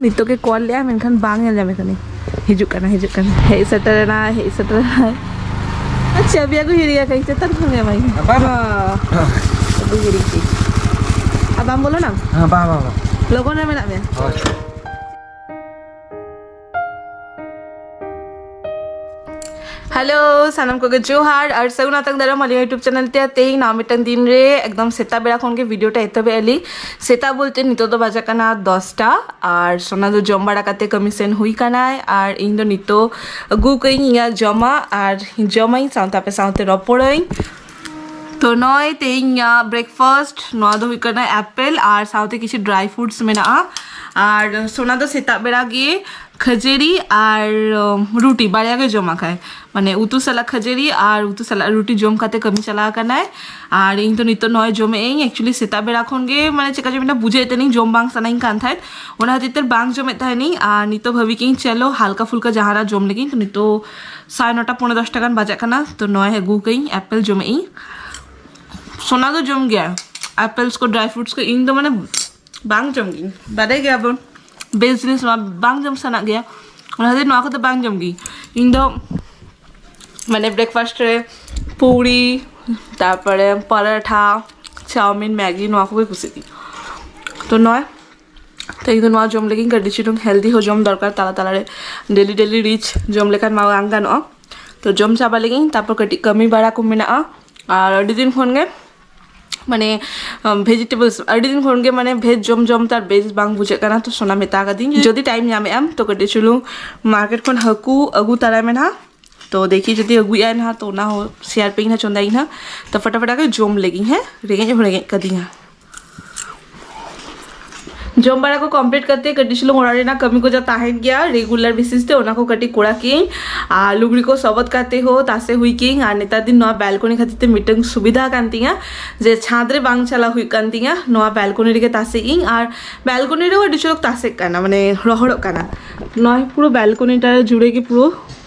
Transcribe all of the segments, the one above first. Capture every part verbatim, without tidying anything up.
ᱱᱤᱛᱚᱜ ᱜᱮ ᱠᱚᱞ ᱞᱮᱜᱼᱟ, ᱢᱮᱱᱠᱷᱟᱱ ᱵᱟᱝ ᱧᱮᱞ ᱧᱟᱢᱮ ᱠᱟᱹᱱᱟᱹᱧ᱾ ᱦᱤᱡᱩᱜ ᱠᱟᱱᱟ, ᱦᱤᱡᱩᱜ ᱠᱟᱱᱟ, ᱦᱮᱡ ᱥᱮᱴᱮᱨᱮᱱᱟᱭ, ᱦᱮᱡ ᱥᱮᱴᱮᱨᱮᱱᱟᱭ᱾ ᱟᱨ ᱪᱟᱹᱵᱤ ᱟᱹᱜᱩ ᱦᱤᱲᱤᱧ ᱟᱠᱟᱫᱟᱹᱧ, ᱪᱮᱛᱟᱱ ᱠᱷᱚᱱ ᱜᱮ ᱮᱢᱟᱭ ᱢᱮ᱾ ᱵᱟᱵᱟ᱾ ᱟᱹᱜᱩ ᱦᱤᱲᱤᱧ ᱠᱮᱫᱟᱹᱧ᱾ ᱟᱨ ᱵᱟᱢ ᱵᱚᱞᱚᱱᱟ? ᱦᱮᱸ, ᱵᱟᱝ, ᱵᱟᱝ, ᱵᱟᱝ᱾ ᱞᱚᱜᱚᱱ ᱨᱮ ᱢᱮᱱᱟᱜ ᱢᱮᱭᱟ᱾ ᱦᱳᱭ᱾ ᱦᱮᱞᱳ, ᱥᱟᱱᱟᱢ ᱠᱚᱜᱮ ᱡᱚᱦᱟᱨ ᱟᱨ ᱥᱟᱹᱜᱩᱱ ᱟᱛᱟᱝ ᱫᱟᱨᱟᱢ ᱟᱹᱞᱤᱧᱟᱜ YouTube ᱪᱮᱱᱮᱞ ᱛᱮ᱾ ᱛᱮᱦᱮᱧ ᱱᱟᱣᱟ ᱢᱤᱫᱴᱟᱝ ᱫᱤᱱ ᱨᱮ ᱮᱠᱫᱚᱢ ᱥᱮᱛᱟᱜ ᱵᱮᱲᱟ ᱠᱷᱚᱱ ᱜᱮ ᱵᱷᱤᱰᱤᱭᱳ ᱴᱟ ᱮᱛᱚᱦᱚᱵᱮᱫᱼᱟ ᱞᱤᱧ᱾ ᱥᱮᱛᱟᱜ ᱵᱚᱞᱛᱮ ᱱᱤᱛᱚᱜ ᱫᱚ ᱵᱟᱡᱟᱜ ᱠᱟᱱᱟ ᱫᱚᱥᱴᱟ ᱟᱨ ᱥᱳᱱᱟ ᱫᱚ ᱡᱚᱢ ᱵᱟᱲᱟ ᱠᱟᱛᱮ ᱠᱟᱹᱢᱤ ᱥᱮᱱ ᱦᱩᱭ ᱠᱟᱱᱟᱭ ᱟᱨ ᱤᱧ ᱫᱚ ᱱᱤᱛᱚᱜ ᱟᱹᱜᱩ ᱠᱟᱹᱧ ᱤᱧᱟᱹᱜ ᱡᱚᱢᱟᱜ ᱟᱨ ᱡᱚᱢᱟᱹᱧ, ᱥᱟᱶᱛᱮ ᱟᱯᱮ ᱥᱟᱶᱛᱮ ᱨᱚᱯᱚᱲᱟᱹᱧ᱾ ᱛᱚ ᱱᱚᱜᱼᱚᱭ ᱛᱮᱦᱮᱧ ᱤᱧᱟᱹᱜ ᱵᱨᱮᱠᱯᱷᱟᱥᱴ ᱱᱚᱣᱟ ᱫᱚ ᱦᱩᱭᱩᱜ ᱠᱟᱱᱟ ᱮᱯᱮᱞ ᱟᱨ ᱥᱟᱶᱛᱮ ᱠᱤᱪᱷᱩ ᱰᱨᱟᱭ ᱯᱷᱨᱩᱴᱥ ᱢᱮᱱᱟᱜᱼᱟ᱾ ᱟᱨ ᱥᱳᱱᱟ ᱫᱚ ᱥᱮᱛᱟᱜ ᱵᱮᱲᱟ ᱜᱮ ᱠᱷᱟᱹᱡᱟᱹᱲᱤ ᱟᱨ, ᱩᱢ, ᱨᱩᱴᱤ ᱵᱟᱨᱭᱟ ᱜᱮ ᱡᱚᱢᱟ ᱠᱷᱟᱭ, ᱢᱟᱱᱮ ᱩᱛᱩ ᱥᱟᱞᱟᱜ ᱠᱷᱟᱹᱡᱟᱹᱲᱤ ᱟᱨ ᱩᱛᱩ ᱥᱟᱞᱟᱜ ᱨᱩᱴᱤ ᱡᱚᱢ ᱠᱟᱛᱮ ᱠᱟᱹᱢᱤ ᱪᱟᱞᱟᱣ ᱟᱠᱟᱱᱟᱭ᱾ ᱟᱨ ᱤᱧ ᱫᱚ ᱱᱤᱛᱚᱜ ᱱᱚᱜᱼᱚᱭ ᱡᱚᱢᱮᱫ ᱟᱹᱧ᱾ Actually ᱥᱮᱛᱟᱜ ᱵᱮᱲᱟ ᱠᱷᱚᱱ ᱜᱮ ᱢᱟᱱᱮ ᱪᱮᱠᱟ ᱪᱚ ᱢᱤᱫᱴᱟᱝ ᱵᱩᱡᱷᱟᱹᱣᱮᱫ ᱛᱟᱦᱮᱱᱤᱧ, ᱡᱚᱢ ᱵᱟᱝ ᱥᱟᱱᱟᱧ ᱠᱟᱱ ᱛᱟᱦᱮᱸᱫ, ᱚᱱᱟ ᱠᱷᱟᱹᱛᱤᱨ ᱛᱮ ᱵᱟᱝ ᱡᱚᱢᱮᱫ ᱛᱟᱦᱮᱱᱤᱧ᱾ ᱟᱨ ᱱᱤᱛᱚᱜ ᱵᱷᱟᱹᱵᱤ ᱠᱮᱫᱟᱹᱧ ᱪᱚᱞᱚ ᱦᱟᱞᱠᱟ ᱯᱷᱩᱞᱠᱟ ᱡᱟᱦᱟᱱᱟᱜ ᱡᱚᱢ ᱞᱮᱜᱤᱧ᱾ ᱛᱚ ᱱᱤᱛᱚᱜ ᱥᱟᱲᱮ ᱱᱚᱴᱟ ᱯᱚᱱᱮ ᱫᱚᱥᱴᱟ ᱜᱟᱱ ᱵᱟᱡᱟᱜ ᱠᱟᱱᱟ᱾ ᱛᱚ ᱱᱚᱜᱼᱚᱭ ᱟᱹᱜᱩ ᱠᱟᱹᱧ ᱮᱯᱮᱞ ᱡᱚᱢᱮᱫ ᱟᱹᱧ᱾ ᱥᱳᱱᱟ ᱫᱚ ᱡᱚᱢ ᱜᱮᱭᱟ ᱮᱯᱮᱞᱥ ᱠᱚ, ᱰᱨᱟᱭ ᱯᱷᱨᱩᱴᱥ ᱠᱚ, ᱤᱧ ᱫᱚ ᱢᱟᱱᱮ ᱵᱟᱝ ᱡᱚᱢ ᱜᱤᱧ, ᱵᱟᱰᱟᱭ ᱜᱮᱭᱟᱵᱚᱱ ᱵᱮᱥ ᱡᱤᱱᱤᱥ ᱱᱚᱣᱟ ᱵᱟᱝ ᱡᱚᱢ ᱥᱟᱱᱟᱜ ᱜᱮᱭᱟ, ᱚᱱᱟ ᱠᱷᱟᱹᱛᱤᱨ ᱱᱚᱣᱟ ᱠᱚᱫᱚ ᱵᱟᱝ ᱡᱚᱢ ᱜᱤᱧ᱾ ᱤᱧ ᱫᱚ ᱢᱟᱱᱮ ᱵᱨᱮᱠᱯᱷᱟᱥᱴ ᱨᱮ ᱯᱩᱨᱤ, ᱛᱟᱨᱯᱚᱨᱮ ᱯᱟᱨᱟᱴᱷᱟ, ᱪᱟᱣᱢᱤᱱ, ᱢᱮᱜᱤ, ᱱᱚᱣᱟ ᱠᱚᱜᱮ ᱠᱩᱥᱤᱜ ᱜᱤᱧ᱾ ᱛᱚ ᱱᱚᱣᱟ ᱛᱚ ᱤᱧ ᱫᱚ ᱱᱚᱣᱟ ᱡᱚᱢ ᱞᱟᱹᱜᱤᱫ ᱠᱟᱹᱴᱤᱡ ᱪᱩᱞᱩᱝ ᱦᱮᱞᱫᱤ ᱦᱚᱸ ᱡᱚᱢ ᱫᱚᱨᱠᱟᱨ, ᱛᱟᱞᱟ ᱛᱟᱞᱟᱨᱮ ᱰᱮᱞᱤ ᱰᱮᱞᱤ ᱨᱤᱪ ᱡᱚᱢ ᱞᱮᱠᱷᱟᱱ ᱢᱟ ᱵᱟᱝ ᱜᱟᱱᱚᱜᱼᱟ᱾ ᱛᱚ ᱡᱚᱢ ᱪᱟᱵᱟ ᱞᱟᱹᱜᱤᱫ ᱤᱧ, ᱛᱟᱨᱯᱚᱨ ᱠᱟᱹᱴᱤᱡ ᱠᱟᱹᱢᱤ ᱵᱟᱲᱟ ᱠᱚ ᱢᱮᱱᱟᱜᱼᱟ᱾ ᱟᱨ ᱟᱹᱰᱤ ᱫᱤᱱ ᱠᱷᱚᱱ ᱜᱮ ᱢᱟᱱᱮ ᱵᱷᱮᱡᱤᱴᱮᱵᱚᱞᱥ ᱟᱹᱰᱤ ᱫᱤᱱ ᱠᱷᱚᱱ ᱜᱮ ᱢᱟᱱᱮ ᱵᱷᱮᱡᱽ ᱡᱚᱢ ᱡᱚᱢ ᱛᱮ ᱟᱨ ᱵᱮᱥ ᱵᱟᱝ ᱵᱩᱡᱷᱟᱹᱜ ᱠᱟᱱᱟ᱾ ᱛᱚ ᱥᱳᱱᱟ ᱢᱮᱛᱟ ᱠᱟᱫᱤᱧ ᱡᱩᱫᱤ ᱴᱟᱭᱤᱢ ᱧᱟᱢᱮᱫ ᱟᱢ ᱛᱚ ᱠᱟᱹᱴᱤᱡ ᱪᱩᱞᱩᱝ ᱢᱟᱨᱠᱮᱴ ᱠᱷᱚᱱ ᱦᱟᱹᱠᱩ ᱟᱹᱜᱩ ᱛᱟᱨᱟᱭ ᱢᱮ ᱱᱟᱦᱟᱜ᱾ ᱛᱚ ᱫᱮᱠᱷᱤ ᱡᱩᱫᱤ ᱟᱹᱜᱩᱭᱟᱭ ᱱᱟᱦᱟᱜ ᱛᱚ ᱚᱱᱟ ᱦᱚᱸ ᱥᱮᱭᱟᱨ ᱯᱮ ᱤᱧ ᱱᱟᱦᱟᱜ, ᱪᱚᱸᱫᱟᱭᱤᱧ ᱱᱟᱦᱟᱜ᱾ ᱛᱚ ᱯᱷᱟᱴᱟᱯᱷᱟᱴᱟ ᱜᱮ ᱡᱚᱢ ᱞᱮᱜᱤᱧ, ᱦᱮᱸ, ᱨᱮᱸᱜᱮᱡ ᱦᱚᱸ ᱨᱮᱸᱜᱮᱡ ᱠᱟᱫᱤᱧᱟ᱾ ᱡᱚᱢ ᱵᱟᱲᱟ ᱠᱚ ᱠᱚᱢᱯᱞᱤᱴ ᱠᱟᱛᱮ ᱠᱟᱹᱴᱤᱡ ᱪᱩᱞᱩᱝ ᱚᱲᱟᱜ ᱨᱮᱱᱟᱜ ᱠᱟᱹᱢᱤ ᱠᱚ ᱡᱟ ᱛᱟᱦᱮᱱ ᱜᱮᱭᱟ ᱨᱮᱜᱩᱞᱟᱨ ᱵᱮᱥᱤᱥ ᱛᱮ, ᱚᱱᱟ ᱠᱚ ᱠᱟᱹᱴᱤᱡ ᱠᱚᱨᱟᱣ ᱠᱤᱧ᱾ ᱟᱨ ᱞᱩᱜᱽᱲᱤ ᱠᱚ ᱥᱚᱵᱚᱫ ᱠᱟᱛᱮ ᱦᱚᱸ ᱛᱟᱥᱮ ᱦᱩᱭ ᱠᱤᱧ᱾ ᱟᱨ ᱱᱮᱛᱟᱨ ᱫᱤᱱ ᱱᱚᱣᱟ ᱵᱮᱞᱠᱚᱱᱤ ᱠᱷᱟᱹᱛᱤᱨ ᱛᱮ ᱢᱤᱫᱴᱟᱝ ᱥᱩᱵᱤᱫᱷᱟ ᱠᱟᱱ ᱛᱤᱧᱟ ᱡᱮ ᱪᱷᱟᱸᱫᱽ ᱨᱮ ᱵᱟᱝ ᱪᱟᱞᱟᱣ ᱦᱩᱭᱩᱜ ᱠᱟᱱ ᱛᱤᱧᱟ᱾ ᱱᱚᱣᱟ ᱵᱮᱞᱠᱚᱱᱤ ᱨᱮᱜᱮ ᱛᱟᱥᱮ ᱤᱧ, ᱟᱨ ᱵᱮᱞᱠᱚᱱᱤ ᱨᱮᱦᱚᱸ ᱟᱹᱰᱤ ᱪᱚᱨᱚᱠ ᱛᱟᱥᱮᱜ ᱠᱟᱱᱟ, ᱢᱟᱱᱮ ᱨᱚᱦᱚᱲᱚᱜ ᱠᱟᱱᱟ᱾ ᱱᱚᱣᱟ ᱯᱩᱨᱟᱹ ᱵᱮᱞᱠᱚᱱᱤ ᱴᱟ ᱡᱩᱲᱮ ᱜᱮ ᱯᱩᱨᱟᱹ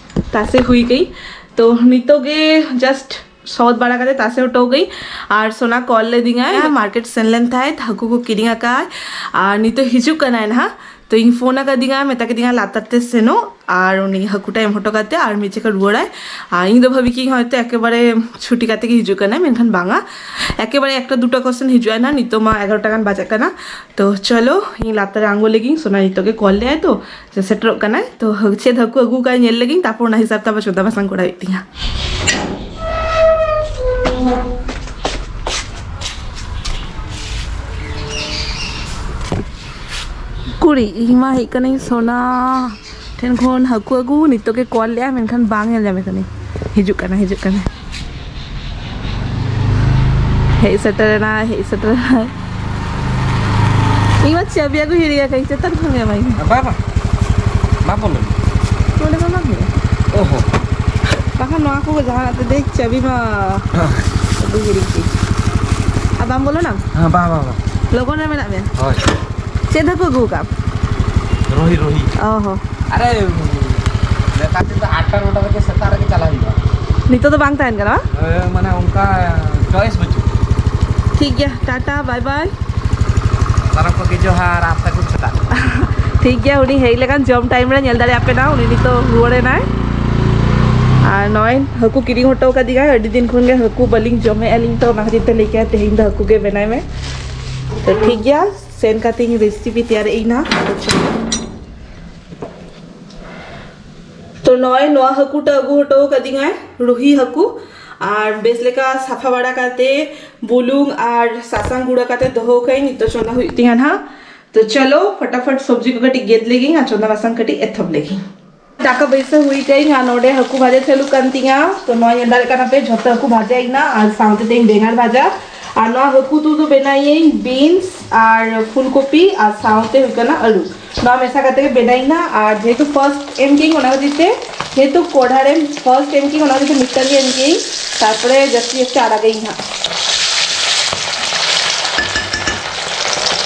ᱛᱟᱥᱮ ᱦᱩᱭ ᱠᱤᱧ᱾ ᱛᱚ ᱱᱤᱛᱚᱜ ᱜᱮ ᱡᱟᱥᱴ ᱥᱚᱵᱚᱫ ᱵᱟᱲᱟ ᱠᱟᱛᱮ ᱛᱟᱥᱮ ᱦᱚᱴᱚ ᱠᱟᱹᱧ᱾ ᱟᱨ ᱥᱳᱱᱟ ᱠᱚᱞ ᱞᱮᱫᱤᱧᱟᱭ, ᱢᱟᱨᱠᱮᱴ ᱥᱮᱱ ᱞᱮᱱ ᱛᱟᱦᱮᱸᱫ, ᱦᱟᱹᱠᱩ ᱠᱚ ᱠᱤᱨᱤᱧ ᱟᱠᱟᱫ᱾ ᱟᱨ ᱱᱤᱛᱚᱜ ᱦᱤᱡᱩᱜ ᱠᱟᱱᱟᱭ ᱱᱟᱦᱟᱜ᱾ ᱛᱚ ᱤᱧ ᱯᱷᱳᱱ ᱟᱠᱟᱫᱤᱧᱟ, ᱢᱮᱛᱟ ᱠᱮᱫᱤᱧᱟ ᱞᱟᱛᱟᱨ ᱛᱮ ᱥᱮᱱᱚᱜ, ᱟᱨ ᱩᱱᱤ ᱦᱟᱹᱠᱩᱴᱟᱭ ᱮᱢ ᱦᱚᱴᱚ ᱠᱟᱛᱮ ᱟᱨ ᱢᱤᱫ ᱡᱟᱭᱜᱟ ᱨᱩᱣᱟᱹᱲᱟᱭ᱾ ᱟᱨ ᱤᱧ ᱫᱚ ᱵᱷᱟᱵᱤ ᱠᱤᱧ ᱦᱚᱭᱛᱳ ᱮᱠᱮᱵᱟᱨᱮ ᱪᱷᱩᱴᱤ ᱠᱟᱛᱮ ᱜᱮ ᱦᱤᱡᱩᱜ ᱠᱟᱱᱟᱭ, ᱢᱮᱱᱠᱷᱟᱱ ᱵᱟᱝᱟ, ᱮᱠᱮᱵᱟᱨᱮ ᱮᱠᱴᱟ ᱫᱩᱴᱟ ᱠᱚ ᱥᱮᱱ ᱦᱤᱡᱩᱜ ᱟᱭ ᱱᱟᱦᱟᱜ᱾ ᱱᱤᱛᱚᱜ ᱢᱟ ᱮᱜᱟᱨᱚᱴᱟ ᱜᱟᱱ ᱵᱟᱡᱟᱜ ᱠᱟᱱᱟ᱾ ᱛᱚ ᱪᱚᱞᱚ, ᱤᱧ ᱞᱟᱛᱟᱨ ᱨᱮ ᱟᱬᱜᱚ ᱞᱮᱜᱤᱧ, ᱥᱳᱱᱟ ᱱᱤᱛᱚᱜ ᱜᱮ ᱠᱚᱞ ᱞᱮᱜᱟᱭ ᱛᱚ, ᱡᱮ ᱥᱮᱴᱮᱨᱚᱜ ᱠᱟᱱᱟᱭ᱾ ᱛᱚ ᱪᱮᱫ ᱦᱟᱹᱠᱩ ᱟᱹᱜᱩ ᱠᱟᱭ ᱧᱮᱞ ᱞᱮᱜᱤᱧ, ᱛᱟᱨᱯᱚᱨ ᱚᱱᱟ ᱦᱤᱥᱟᱹᱵ ᱛᱮ ᱟᱵᱟᱨ ᱪᱚᱸᱫᱟ ᱵᱟᱥᱟᱝ ᱠᱚᱨᱟᱣ ᱦᱩᱭᱩᱜ ᱛᱤᱧᱟ᱾ ᱠᱩᱲᱤ, ᱤᱧ ᱢᱟ ᱦᱮᱡ ᱠᱟᱹᱱᱟᱹᱧ ᱥᱳᱱᱟ ᱴᱷᱮᱱ ᱠᱷᱚᱱ ᱦᱟᱹᱠᱩ ᱟᱹᱜᱩ, ᱱᱤᱛᱚᱜ ᱜᱮ ᱠᱚᱞ ᱞᱮᱜᱼᱟ, ᱢᱮᱱᱠᱷᱟᱱ ᱵᱟᱝ ᱧᱮᱞ ᱧᱟᱢᱮ ᱠᱟᱹᱱᱟᱹᱧ᱾ ᱦᱤᱡᱩᱜ ᱠᱟᱱᱟ, ᱦᱤᱡᱩᱜ ᱠᱟᱱᱟ, ᱦᱮᱡ ᱥᱮᱴᱮᱨ ᱮᱱᱟᱭ, ᱦᱮᱡ ᱥᱮᱴᱮᱨ ᱮᱱᱟᱭ᱾ ᱤᱧ ᱢᱟ ᱪᱟᱹᱵᱤ ᱟᱹᱜᱩ ᱦᱤᱲᱤᱧ ᱟᱠᱟᱫᱟᱹᱧ, ᱪᱮᱛᱟᱱ ᱠᱷᱚᱱ ᱜᱮ ᱮᱢᱟᱹᱧ ᱢᱮ᱾ ᱵᱟᱵᱟ, ᱵᱟᱵᱚᱞ᱾ ᱱᱚᱰᱮ ᱢᱟ ᱵᱟᱝ ᱦᱩᱭᱩᱜᱼᱟ᱾ ᱚᱦᱚ᱾ ᱵᱟᱠᱷᱟᱱ ᱱᱚᱣᱟ ᱠᱚ ᱡᱟᱦᱟᱱᱟᱜ ᱛᱮ ᱫᱮᱡ ᱪᱟᱹᱵᱤ ᱢᱟ ᱟᱹᱜᱩ ᱦᱤᱲᱤᱧ ᱠᱮᱫ᱾ ᱟᱨ ᱵᱟᱢ ᱵᱚᱞᱚᱱᱟ? ᱦᱮᱸ, ᱵᱟᱝ, ᱵᱟᱝ, ᱵᱟᱝ᱾ ᱞᱚᱜᱚᱱ ᱨᱮ ᱢᱮᱱᱟᱜ ᱢᱮᱭᱟ? ᱦᱳᱭ᱾ ᱪᱮᱫ ᱦᱟᱹᱠᱩ ᱟᱹᱜᱩ ᱠᱟᱜ? ᱨᱳᱦᱤ, ᱨᱳᱦᱤ᱾ ᱚ ᱦᱚᱸ᱾ ᱟᱨᱮ, ᱱᱮᱛᱟᱨ ᱫᱤᱱ ᱫᱚ ᱟᱴᱴᱟ ᱱᱚᱴᱟ ᱨᱮᱜᱮ ᱥᱮᱛᱟᱜ ᱨᱮᱜᱮ ᱪᱟᱞᱟᱜ ᱦᱩᱭᱩᱜᱼᱟ᱾ ᱱᱤᱛᱚᱜ ᱫᱚ ᱵᱟᱝ ᱛᱟᱦᱮᱱ ᱠᱟᱱᱟ ᱵᱟᱝ? ᱦᱳᱭ, ᱢᱟᱱᱮ ᱚᱱᱠᱟ choice ᱵᱟᱹᱪᱩᱜ᱾ ᱴᱷᱤᱠ ᱜᱮᱭᱟ, ᱴᱟᱴᱟ, ᱵᱟᱭ ᱵᱟᱭ᱾ ᱥᱟᱱᱟᱢ ᱠᱚᱜᱮ ᱡᱚᱦᱟᱨ, ᱟᱯᱮ ᱠᱚ ᱥᱮᱛᱟᱜ᱾ ᱴᱷᱤᱠ ᱜᱮᱭᱟ, ᱩᱱᱤ ᱦᱮᱡ ᱞᱮᱠᱷᱟᱱ ᱡᱚᱢ time ᱨᱮ ᱧᱮᱞ ᱫᱟᱲᱮᱭᱟᱜ ᱯᱮ ᱱᱟ, ᱩᱱᱤ ᱱᱤᱛᱚᱜ ᱨᱩᱣᱟᱹᱲ ᱮᱱᱟᱭ᱾ ᱟᱨ ᱱᱚᱜᱼᱚᱭ ᱦᱟᱹᱠᱩ ᱠᱤᱨᱤᱧ ᱦᱚᱴᱚ ᱠᱟᱫᱤᱧᱟᱭ, ᱟᱹᱰᱤ ᱫᱤᱱ ᱠᱷᱚᱱ ᱜᱮ ᱦᱟᱹᱠᱩ ᱵᱟᱹᱞᱤᱧ ᱡᱚᱢᱮᱫᱼᱟ ᱞᱤᱧ, ᱛᱚ ᱚᱱᱟ ᱠᱷᱟᱹᱛᱤᱨ ᱛᱮ ᱞᱟᱹᱭ ᱠᱮᱫᱼᱟ ᱛᱮᱦᱮᱧ ᱫᱚ ᱦᱟᱹᱠᱩ ᱜᱮ ᱵᱮᱱᱟᱣ ᱢᱮ᱾ ᱛᱚ ᱴᱷᱤᱠ ᱜᱮᱭᱟ, ᱥᱮᱱ ᱠᱟᱛᱮ ᱤᱧ recipe ᱛᱮᱭᱟᱨᱮᱫ ᱤᱧ ᱱᱟ᱾ ᱛᱚ ᱱᱚᱜᱼᱚᱭ ᱱᱚᱣᱟ ᱦᱟᱹᱠᱩᱴᱟ ᱟᱹᱜᱩ ᱦᱚᱴᱚ ᱠᱟᱫᱤᱧᱟᱭ, ᱨᱩᱦᱤ ᱦᱟᱹᱠᱩ, ᱟᱨ ᱵᱮᱥ ᱞᱮᱠᱟ ᱥᱟᱯᱷᱟ ᱵᱟᱲᱟ ᱠᱟᱛᱮ ᱵᱩᱞᱩᱝ ᱟᱨ ᱥᱟᱥᱟᱝ ᱜᱩᱲᱟᱹ ᱠᱟᱛᱮ ᱫᱚᱦᱚ ᱠᱟᱜ ᱟᱹᱧ, ᱱᱤᱛᱚᱜ ᱪᱚᱸᱫᱟ ᱦᱩᱭᱩᱜ ᱛᱤᱧᱟ ᱱᱟᱦᱟᱜ᱾ ᱛᱚ ᱪᱚᱞᱚ ᱯᱷᱟᱴᱟᱯᱷᱟᱴ ᱥᱚᱵᱽᱡᱤ ᱠᱚ ᱠᱟᱹᱴᱤᱡ ᱜᱮᱫ ᱞᱮᱜᱤᱧ ᱟᱨ ᱪᱚᱸᱫᱟ ᱵᱟᱥᱟᱝ ᱠᱟᱹᱴᱤᱡ ᱮᱛᱚᱦᱚᱵ ᱞᱮᱜᱤᱧ᱾ ᱫᱟᱠᱟ ᱵᱟᱹᱭᱥᱟᱹᱣ ᱦᱩᱭ ᱠᱟᱜ ᱟᱹᱧ ᱟᱨ ᱱᱚᱰᱮ ᱦᱟᱹᱠᱩ ᱵᱷᱟᱡᱟ ᱪᱟᱹᱞᱩᱜ ᱠᱟᱱ ᱛᱤᱧᱟ᱾ ᱛᱚ ᱱᱚᱣᱟ ᱧᱮᱞ ᱫᱟᱲᱮᱭᱟᱜ ᱠᱟᱱᱟ ᱯᱮ, ᱡᱷᱚᱛᱚ ᱦᱟᱹᱠᱩ ᱵᱷᱟᱡᱟᱭᱮᱱᱟ ᱟᱨ ᱥᱟᱶᱛᱮ ᱛᱮᱦᱮᱧ ᱵᱮᱸᱜᱟᱲ ᱵᱷᱟᱡᱟ᱾ ᱟᱨ ᱱᱚᱣᱟ ᱦᱟᱹᱠᱩ ᱩᱛᱩ ᱫᱚ ᱵᱮᱱᱟᱣᱤᱧ beans ᱟᱨ ᱯᱷᱩᱞᱠᱚᱯᱤ ᱟᱨ ᱥᱟᱶᱛᱮ ᱦᱩᱭᱩᱜ ᱠᱟᱱᱟ ᱟᱹᱞᱩ᱾ ᱱᱚᱣᱟ ᱢᱮᱥᱟ ᱠᱟᱛᱮ ᱜᱮ ᱵᱮᱱᱟᱣᱤᱧ ᱱᱟ᱾ ᱟᱨ ᱡᱮᱦᱮᱛᱩ first ᱮᱢ ᱠᱤᱭᱟᱹᱧ, ᱚᱱᱟ ᱠᱷᱟᱹᱛᱤᱨ ᱛᱮ, ᱡᱮᱦᱮᱛᱩ ᱠᱚᱲᱦᱟ ᱨᱮ first ᱮᱢ ᱠᱤᱭᱟᱹᱧ, ᱚᱱᱟ ᱠᱷᱟᱹᱛᱤᱨ ᱛᱮ mixer ᱨᱮ ᱮᱢ ᱠᱤᱭᱟᱹᱧ, ᱛᱟᱨᱯᱚᱨᱮ ᱡᱟᱹᱥᱛᱤ ᱡᱟᱹᱥᱛᱤ ᱟᱲᱟᱜᱟᱹᱧ ᱦᱟᱸᱜ᱾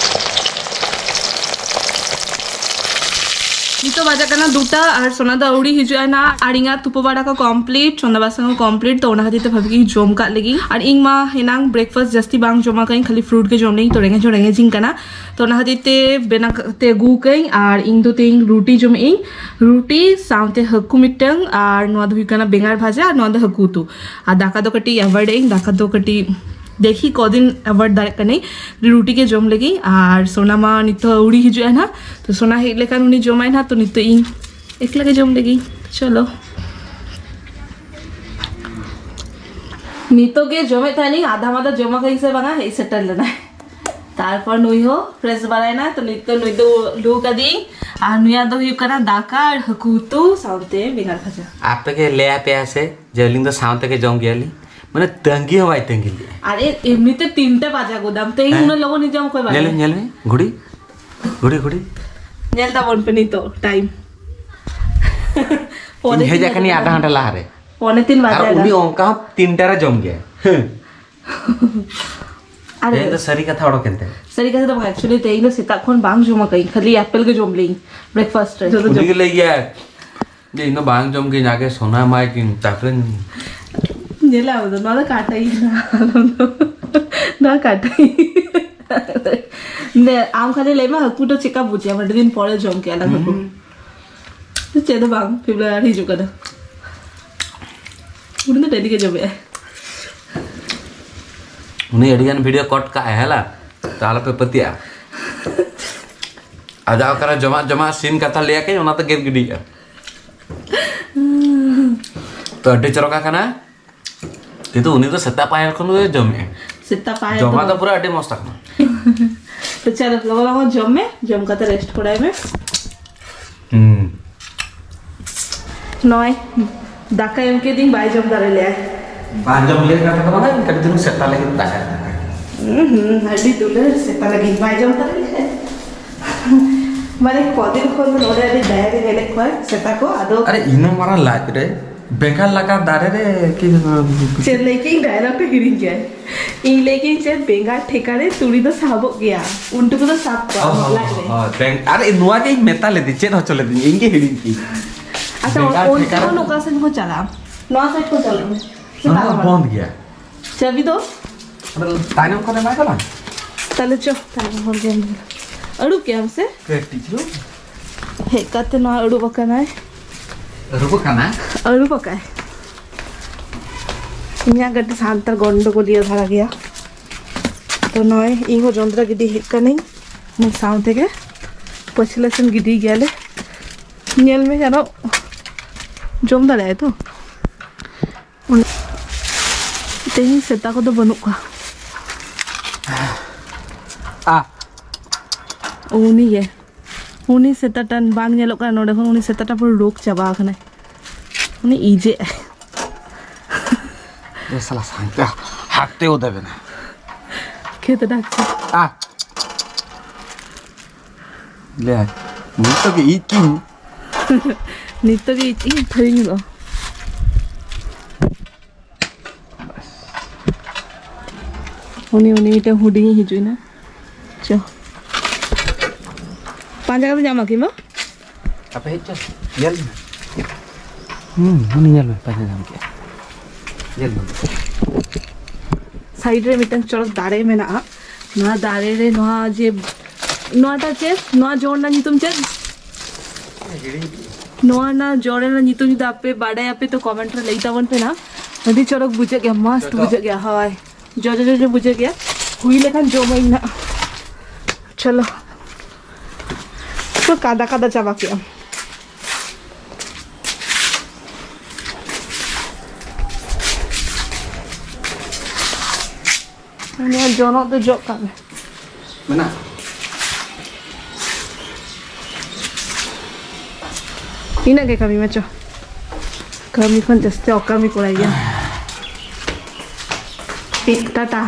ᱱᱤᱛᱚᱜ ᱵᱟᱡᱟᱜ ᱠᱟᱱᱟ ᱫᱩᱴᱟ ᱟᱨ ᱥᱳᱱᱟ ᱫᱚ ᱟᱹᱣᱲᱤ ᱦᱤᱡᱩᱜᱼᱟ ᱱᱟ᱾ ᱟᱨ ᱤᱧᱟᱹᱜ ᱛᱩᱯᱩ ᱵᱟᱲᱟ ᱠᱚ complete, ᱪᱚᱸᱫᱟ ᱵᱟᱥᱟᱝ ᱠᱚ complete, ᱛᱚ ᱚᱱᱟ ᱠᱷᱟᱹᱛᱤᱨ ᱛᱮ ᱵᱷᱟᱵᱤ ᱠᱤᱧ ᱡᱚᱢ ᱠᱟᱜ ᱞᱟᱹᱜᱤᱫ᱾ ᱟᱨ ᱤᱧ ᱢᱟ ᱮᱱᱟᱝ breakfast ᱡᱟᱹᱥᱛᱤ ᱵᱟᱝ ᱡᱚᱢ ᱟᱠᱟᱫᱟᱹᱧ, ᱠᱷᱟᱹᱞᱤ fruit ᱜᱮ ᱡᱚᱢ ᱞᱟᱹᱜᱤᱫ, ᱛᱚ ᱨᱮᱸᱜᱮᱡ ᱦᱚᱸ ᱨᱮᱸᱜᱮᱡᱤᱧ ᱠᱟᱱᱟ᱾ ᱛᱚ ᱚᱱᱟ ᱠᱷᱟᱹᱛᱤᱨ ᱛᱮ ᱵᱮᱱᱟᱣ ᱠᱟᱛᱮ ᱟᱹᱜᱩ ᱠᱟᱹᱧ᱾ ᱟᱨ ᱤᱧ ᱫᱚ ᱛᱮᱦᱮᱧ ᱨᱩᱴᱤ ᱡᱚᱢᱮᱫ ᱟᱹᱧ, ᱨᱩᱴᱤ ᱥᱟᱶᱛᱮ ᱦᱟᱹᱠᱩ ᱢᱤᱫᱴᱟᱝ, ᱟᱨ ᱱᱚᱣᱟ ᱫᱚ ᱦᱩᱭᱩᱜ ᱠᱟᱱᱟ ᱵᱮᱸᱜᱟᱲ ᱵᱷᱟᱡᱟ, ᱟᱨ ᱱᱚᱣᱟ ᱫᱚ ᱦᱟᱹᱠᱩ ᱩᱛᱩ᱾ ᱟᱨ ᱫᱟᱠᱟ ᱫᱚ ᱠᱟᱹᱴᱤᱡ ᱮᱵᱷᱚᱭᱮᱰ ᱟᱹᱧ, ᱫᱟᱠᱟ ᱫᱚ ᱠᱟᱹᱴᱤᱡ ᱫᱮᱠᱷᱤ ᱠᱚᱫᱤᱱ ᱮᱵᱷᱚᱭᱮᱰ ᱫᱟᱲᱮᱭᱟᱜ ᱠᱟᱹᱱᱟᱹᱧ᱾ ᱨᱩᱴᱤ ᱜᱮ ᱡᱚᱢ ᱞᱟᱹᱜᱤᱫ᱾ ᱟᱨ ᱥᱳᱱᱟ ᱢᱟ ᱱᱤᱛᱚᱜ ᱟᱹᱣᱲᱤ ᱦᱤᱡᱩᱜᱼᱟ ᱱᱟᱦᱟᱜ, ᱛᱚ ᱥᱳᱱᱟ ᱦᱮᱡ ᱞᱮᱠᱷᱟᱱ ᱩᱱᱤ ᱡᱚᱢᱟᱭ ᱱᱟᱦᱟᱜ, ᱛᱚ ᱱᱤᱛᱚᱜ ᱤᱧ ᱮᱠᱞᱟ ᱜᱮ ᱡᱚᱢ ᱞᱟᱹᱜᱤᱫ᱾ ᱪᱚᱞᱚ, ᱱᱤᱛᱚᱜ ᱜᱮ ᱡᱚᱢᱮᱫ ᱛᱟᱦᱮᱱᱤᱧ, ᱟᱫᱷᱟ ᱢᱟᱫᱷᱟ ᱡᱚᱢ ᱟᱠᱟᱫᱟᱹᱧ ᱥᱮ ᱵᱟᱝᱟ, ᱦᱮᱡ ᱥᱮᱴᱮᱨ ᱞᱮᱱᱟᱭ᱾ ᱛᱟᱨᱯᱚᱨ ᱱᱩᱭ ᱦᱚᱸ ᱯᱷᱨᱮᱥ ᱵᱟᱲᱟᱭᱮᱱᱟ, ᱛᱚ ᱱᱤᱛᱚᱜ ᱱᱩᱭ ᱫᱚ ᱞᱩ ᱠᱟᱫᱤᱧ᱾ ᱟᱨ ᱱᱩᱭᱟᱜ ᱫᱚ ᱦᱩᱭᱩᱜ ᱠᱟᱱᱟ ᱫᱟᱠᱟ ᱟᱨ ᱦᱟᱹᱠᱩ ᱩᱛᱩ ᱥᱟᱶᱛᱮ ᱵᱮᱸᱜᱟᱲ ᱵᱷᱟᱡᱟ᱾ ᱟᱯᱮ ᱜᱮ ᱞᱟᱹᱭ ᱟᱯᱮᱭᱟ ᱥᱮ ᱡᱮ ᱟᱹᱞᱤᱧ ᱫᱚ ᱥᱟᱶ ᱛᱮᱜᱮ ᱡᱚᱢ ᱜᱮᱭᱟᱞᱤᱧ, ᱢᱟᱱᱮ ᱛᱟᱺᱜᱤ ᱦᱚᱸ ᱵᱟᱭ ᱛᱟᱺᱜᱤ ᱞᱮᱫᱼᱟ᱾ ᱟᱨ ᱮ-, ᱮᱢᱱᱤᱛᱮ ᱛᱤᱱᱴᱟ ᱵᱟᱡᱟ ᱜᱚᱫᱟᱢ, ᱛᱮᱦᱮᱧ ᱦᱮᱸ? ᱩᱱᱟᱹᱜ ᱞᱚᱜᱚᱱ ᱡᱚᱢ ᱠᱚᱭ ᱵᱟᱲᱟᱭᱟ? ᱧᱮᱞ ᱢᱮ, ᱧᱮᱞ ᱢᱮ, ᱜᱷᱩᱲᱤ, ᱜᱷᱩᱲᱤ, ᱜᱷᱩᱲᱤ᱾ ᱧᱮᱞ ᱛᱟᱵᱚᱱ ᱯᱮ ᱱᱤᱛᱚᱜ ᱴᱟᱭᱤᱢ᱾ ᱯᱚᱱᱮ ᱤᱧ ᱦᱮᱡ ᱛᱤᱱ ᱟᱠᱟᱱᱤᱧ ᱵᱟᱡᱟᱣ ᱟᱫᱷᱟ ᱠᱟᱱᱟ᱾ ᱜᱷᱚᱱᱴᱟ ᱞᱟᱦᱟᱨᱮ᱾ ᱯᱚᱱᱮ ᱛᱤᱱ ᱟᱨ ᱵᱟᱡᱟᱣ ᱩᱱᱤ ᱠᱟᱱᱟ᱾ ᱚᱱᱠᱟ ᱦᱚᱸ ᱛᱤᱱᱴᱟ ᱨᱮ ᱡᱚᱢ ᱜᱮᱭᱟ᱾ ᱦᱮᱸ᱾ ᱟᱨ ᱛᱮᱦᱮᱧ ᱫᱚ ᱥᱟᱹᱨᱤ ᱠᱟᱛᱷᱟ ᱚᱰᱚᱠ ᱮᱱ ᱛᱟᱭᱟ᱾ ᱥᱟᱹᱨᱤ ᱠᱟᱛᱷᱟ ᱫᱚ ᱵᱟᱝ, actually ᱛᱮᱦᱮᱧ ᱫᱚ ᱥᱮᱛᱟᱜ ᱠᱷᱚᱱ ᱵᱟᱝ ᱡᱚᱢ ᱟᱠᱟᱫᱟᱹᱧ, ᱠᱷᱟᱹᱞᱤ ᱟᱯᱮᱞ ᱜᱮ ᱡᱚᱢ ᱞᱮᱧ, breakfast ᱨᱮ᱾ ᱡᱚᱛᱚ ᱩᱱᱤ ᱡᱚᱢ᱾ ᱜᱮ ᱞᱟᱹᱭ ᱜᱮᱭᱟ ᱡᱮ ᱤᱧ ᱫᱚ ᱵᱟᱝ ᱡᱚᱢ ᱜᱤᱧ, ᱟᱜᱮ ᱥᱳᱱᱟ ᱮᱢᱟᱭ ᱜᱤᱧ, ᱛᱟᱨᱯᱚᱨᱮ ᱧᱮᱞᱟ ᱟᱢ ᱫᱚ, ᱱᱚᱣᱟ ᱫᱚ ᱠᱟᱴᱟᱭ ᱠᱟᱱᱟ, ᱱᱚᱣᱟ ᱠᱟᱴᱟᱭ᱾ ᱱᱮ, ᱟᱢ ᱠᱷᱟᱹᱞᱤ ᱞᱟᱹᱭ ᱢᱮ, ᱦᱟᱹᱠᱩ ᱫᱚ ᱪᱮᱫᱠᱟ ᱵᱩᱡᱷᱟᱹᱜᱼᱟ? ᱟᱹᱰᱤ ᱫᱤᱱ ᱯᱚᱨᱮ ᱡᱚᱢ ᱠᱮᱜᱼᱟ ᱞᱟᱝ ᱦᱟᱹᱠᱩ᱾ ᱦᱩᱸ᱾ ᱪᱮᱫ ᱦᱚᱸ ᱵᱟᱝ, ᱯᱷᱤᱵᱽᱨᱩᱣᱟᱨᱤ ᱦᱤᱡᱩᱜ ᱠᱟᱱᱟ᱾ ᱩᱱᱤ ᱫᱚ ᱰᱮᱞᱤ ᱜᱮ ᱡᱚᱢᱮᱜᱼᱟᱭ᱾ ᱩᱱᱤ ᱟᱹᱰᱤ ᱜᱟᱱ video cut ᱠᱟᱜᱼᱟᱭ, ᱦᱮᱞᱟ? ᱛᱚ ᱟᱞᱚᱯᱮ ᱯᱟᱹᱛᱭᱟᱹᱜᱼᱟ᱾ ᱟᱡᱟᱜ ᱚᱠᱟᱨᱮ ᱡᱚᱢᱟᱜ, ᱡᱚᱢᱟᱜ scene ᱠᱟᱛᱷᱟ ᱞᱟᱹᱭᱟ ᱠᱟᱹᱧ, ᱚᱱᱟ ᱛᱮ ᱜᱮᱫ ᱜᱤᱰᱤᱭᱮᱜᱼᱟ᱾ ᱛᱚ ᱟᱹᱰᱤ ᱪᱚᱨᱚᱠᱟ ᱠᱟᱱᱟ᱾ ᱠᱤᱱᱛᱩ ᱩᱱᱤ ᱫᱚ ᱥᱮᱛᱟᱜ ᱯᱟᱭᱟᱨ ᱠᱷᱚᱱ ᱜᱮ ᱡᱚᱢᱮᱜᱼᱟᱭ᱾ ᱥᱮᱛᱟᱜ ᱯᱟᱭᱟᱨ ᱡᱚᱢᱟᱜ ᱫᱚ ᱫᱚ ᱯᱩᱨᱟᱹ ᱟᱹᱰᱤ ᱢᱚᱡᱽ ᱛᱟᱠᱚ᱾ ᱛᱚ ᱪᱚᱞᱚ, ᱞᱚᱜᱚᱱ ᱞᱚᱜᱚᱱ ᱡᱚᱢ ᱢᱮ, ᱡᱚᱢ ᱠᱟᱛᱮ rest ᱠᱚᱨᱟᱭ ᱢᱮ᱾ ᱦᱩᱸ᱾ ᱱᱚᱜᱼᱚᱭ ᱫᱟᱠᱟ ᱮᱢ ᱠᱮᱫᱤᱧ, ᱵᱟᱭ ᱡᱚᱢ ᱫᱟᱲᱮ ᱞᱮᱭᱟᱭ᱾ ᱵᱟᱝ ᱡᱚᱢ ᱞᱮ ᱠᱟᱛᱷᱟ ᱫᱚ ᱵᱟᱝ, ᱠᱟᱹᱴᱤᱡ ᱪᱩᱞᱩᱝ ᱥᱮᱛᱟ ᱞᱟᱹᱜᱤᱫ ᱫᱟᱠᱟ᱾ ᱦᱩᱸ, ᱦᱩᱸ, ᱟᱹᱰᱤ ᱫᱩᱞᱟᱹᱲ ᱥᱮᱛᱟ ᱞᱟᱹᱜᱤᱫ, ᱵᱟᱭ ᱡᱚᱢ ᱫᱟᱲᱮ ᱞᱮᱭᱟᱭ᱾ ᱢᱟᱱᱮ ᱠᱚᱫᱤᱱ ᱠᱷᱚᱱ ᱫᱚ ᱱᱚᱰᱮ ᱟᱹᱰᱤ ᱫᱟᱭᱟ ᱜᱮ ᱧᱮᱞᱮᱫ ᱠᱚᱣᱟ ᱥᱮᱛᱟ ᱠᱚ, ᱟᱫᱚ ᱟᱨᱮ ᱤᱱᱟᱹ ᱢᱟᱨᱟᱝ ᱞᱟᱡ ᱨᱮ ᱵᱮᱸᱜᱟᱲ ᱞᱟᱜᱟ ᱫᱟᱨᱮ ᱨᱮ ᱠᱤ ᱪᱮᱫ ᱞᱟᱹᱭ ᱠᱮᱫ ᱤᱧ, dialogue ᱴᱟ ᱦᱤᱲᱤᱧ ᱠᱮᱫ᱾ ᱤᱧ ᱞᱟᱹᱭ ᱠᱮᱫ ᱤᱧ ᱪᱮᱫ, ᱵᱮᱸᱜᱟᱲ ᱴᱷᱮᱠᱟ ᱨᱮ ᱛᱩᱲᱤ ᱫᱚ ᱥᱟᱦᱚᱵᱚᱜ ᱜᱮᱭᱟ, ᱩᱱ ᱴᱩᱠᱩ ᱫᱚ ᱥᱟᱵ ᱠᱚᱜᱼᱟ ᱚ, ᱞᱟᱡ ᱨᱮ᱾ ᱦᱳᱭ, ᱵᱮᱝ-, ᱟᱨ ᱱᱚᱣᱟ ᱜᱮ ᱤᱧ ᱢᱮᱛᱟ ᱞᱮᱫᱤᱧ, ᱪᱮᱫ ᱦᱚᱪᱚ ᱞᱮᱫᱤᱧ, ᱤᱧ ᱜᱮ ᱦᱤᱲᱤᱧ ᱠᱮᱫ᱾ ᱟᱪᱪᱷᱟ, ᱵᱮᱸᱜᱟᱲ ᱚᱱᱛᱮ ᱴᱷᱮᱠᱟ ᱨᱮ ᱠᱷᱚᱱ ᱚᱠᱟ ᱥᱮᱫ ᱠᱚ ᱪᱟᱞᱟᱜᱼᱟ? ᱱᱚᱣᱟ ᱥᱟᱭᱤᱰ ᱠᱚ ᱪᱟᱞᱟᱜᱼᱟ᱾ ᱱᱚᱣᱟ ᱫᱚ ᱵᱚᱱᱫ ᱜᱮᱭᱟ᱾ ᱪᱟᱹᱵᱤ ᱫᱚ? ᱟᱫᱚ ᱛᱟᱭᱱᱚᱢ ᱠᱷᱚᱱ ᱮᱢᱟᱭ ᱛᱟᱞᱟᱝ᱾ ᱛᱟᱦᱞᱮ ᱪᱚ, ᱛᱟᱦᱞᱮ ᱦᱚᱲ ᱜᱮ ᱟᱹᱨᱩᱵ ᱠᱮᱜᱼᱟᱢ ᱥᱮ? ᱠᱟᱹᱴᱤᱡ ᱪᱩᱞᱩᱝ᱾ ᱦᱮᱡ ᱠᱟᱛᱮ ᱱᱚᱣᱟ ᱟᱹᱨᱩᱵ ᱟᱠᱟᱱᱟᱭ᱾ ᱟᱹᱨᱩᱵ ᱟᱠᱟᱱᱟ? ᱟᱹᱨᱩᱵ ᱟᱠᱟᱭ᱾ ᱤᱧᱟᱹᱜ ᱠᱟᱹᱴᱤᱡ ᱥᱟᱱᱛᱟᱲ ᱜᱚᱱᱰᱚᱜᱳᱞᱤᱭᱟᱹ ᱫᱷᱟᱨᱟ ᱜᱮᱭᱟ᱾ ᱛᱚ ᱱᱚᱜᱼᱚᱭ ᱤᱧ ᱦᱚᱸ ᱡᱚᱱᱫᱨᱟ ᱜᱤᱰᱤ ᱦᱮᱡ ᱠᱟᱹᱱᱟᱹᱧ᱾ ᱩᱱᱤ ᱥᱟᱶ ᱛᱮᱜᱮ ᱯᱟᱹᱪᱷᱞᱟᱹ ᱥᱮᱱ ᱜᱤᱰᱤ ᱜᱮᱭᱟᱞᱮ᱾ ᱧᱮᱞ ᱢᱮ, ᱟᱨᱚ ᱡᱚᱢ ᱫᱟᱲᱮᱭᱟᱜᱼᱟᱭ ᱛᱚ᱾ ᱩᱱᱤ, ᱛᱮᱦᱮᱧ ᱥᱮᱛᱟ ᱠᱚᱫᱚ ᱵᱟᱹᱱᱩᱜ ᱠᱚᱣᱟ᱾ ᱟ᱾ ᱩᱱᱤ ᱜᱮ, ᱩᱱᱤ ᱥᱮᱛᱟᱴᱟ ᱵᱟᱝ ᱧᱮᱞᱚᱜ ᱠᱟᱱᱟ ᱱᱚᱰᱮ ᱠᱷᱚᱱ᱾ ᱩᱱᱤ ᱥᱮᱛᱟᱴᱟ ᱯᱩᱨᱟᱹ ᱨᱳᱜᱽ ᱪᱟᱵᱟ ᱟᱠᱟᱱᱟᱭ᱾ ᱩᱱᱤ ᱤᱡᱮᱜ ᱟᱭ᱾ ᱮ ᱥᱟᱞᱟ ᱥᱟᱝᱛᱮ ᱦᱟᱛᱮ ᱳ ᱫᱮᱵᱮ ᱱᱟ᱾ ᱠᱷᱮᱛ ᱰᱟᱠ᱾ ᱟ᱾ ᱞᱮ, ᱱᱤᱛᱚᱜ ᱜᱮ ᱤᱡ ᱠᱤᱧ᱾ ᱱᱤᱛᱚᱜ ᱜᱮ ᱤᱡ ᱤᱧ ᱛᱷᱟᱹᱨᱤᱧ ᱫᱚ᱾ ᱩᱱᱤ, ᱩᱱᱤ ᱢᱤᱫᱴᱟᱝ ᱦᱩᱰᱤᱧᱤᱡ ᱦᱤᱡᱩᱜ ᱮᱱᱟ᱾ ᱪᱚ᱾ ᱯᱟᱸᱡᱟ ᱠᱟᱛᱮ ᱧᱟᱢᱟ ᱠᱤᱱ ᱵᱟ? ᱟᱯᱮ ᱦᱮᱡ ᱪᱚ, ᱧᱮᱞ ᱢᱮ᱾ ᱦᱩᱸ, ᱩᱱᱤ ᱧᱮᱞ ᱢᱮ, ᱯᱟᱸᱡᱟ ᱧᱟᱢ ᱠᱮᱫᱼᱟ᱾ ᱧᱮᱞ ᱢᱮ᱾ ᱥᱟᱭᱤᱰ ᱨᱮ ᱢᱤᱫᱴᱟᱝ ᱪᱚᱨᱚᱠ ᱫᱟᱨᱮ ᱢᱮᱱᱟᱜᱼᱟ᱾ ᱱᱚᱣᱟ ᱫᱟᱨᱮ ᱨᱮ ᱱᱚᱣᱟ ᱡᱮ, ᱱᱚᱣᱟᱴᱟᱜ ᱪᱮᱫ? ᱱᱚᱣᱟ ᱡᱚ ᱨᱮᱱᱟᱜ ᱧᱩᱛᱩᱢ ᱪᱮᱫ? ᱱᱚᱣᱟ ᱨᱮᱱᱟᱜ ᱡᱚ ᱨᱮᱱᱟᱜ ᱧᱩᱛᱩᱢ ᱡᱩᱫᱤ ᱟᱯᱮ ᱵᱟᱰᱟᱭᱟᱯᱮ ᱛᱚ comment ᱨᱮ ᱞᱟᱹᱭ ᱛᱟᱵᱚᱱ ᱯᱮ ᱱᱟ᱾ ᱟᱹᱰᱤ ᱪᱚᱨᱚᱠ ᱵᱩᱡᱷᱟᱹᱜ ᱜᱮᱭᱟ, ᱢᱚᱥᱛ ᱡᱚᱡᱚ᱾ ᱵᱩᱡᱷᱟᱹᱜ ᱜᱮᱭᱟ, ᱦᱳᱭ᱾ ᱡᱚᱡᱚ ᱡᱚᱡᱚ ᱵᱩᱡᱷᱟᱹᱜ ᱜᱮᱭᱟ᱾ ᱦᱩᱭ ᱞᱮᱠᱷᱟᱱ ᱡᱚᱢᱟᱹᱧ ᱱᱟᱜ᱾ ᱪᱚᱞᱚ᱾ ᱛᱚ ᱠᱟᱫᱟ ᱠᱟᱫᱟ ᱪᱟᱵᱟ ᱠᱮᱜᱼᱟᱢ᱾ ᱩᱱᱤᱭᱟᱜ ᱡᱚᱱᱚᱜ ᱫᱚ ᱡᱚᱜ ᱠᱟᱜ ᱢᱮ᱾ ᱢᱮᱱᱟᱜ? ᱤᱱᱟᱹᱜ ᱜᱮ ᱠᱟᱹᱢᱤ ᱢᱮ, ᱪᱚ᱾ ᱠᱟᱹᱢᱤ ᱠᱷᱚᱱ ᱡᱟᱹᱥᱛᱤ ᱚᱠᱟᱢᱤ ᱠᱚᱲᱟᱭ ᱜᱮᱭᱟ᱾ ᱴᱤᱠ, ᱴᱟᱴᱟ᱾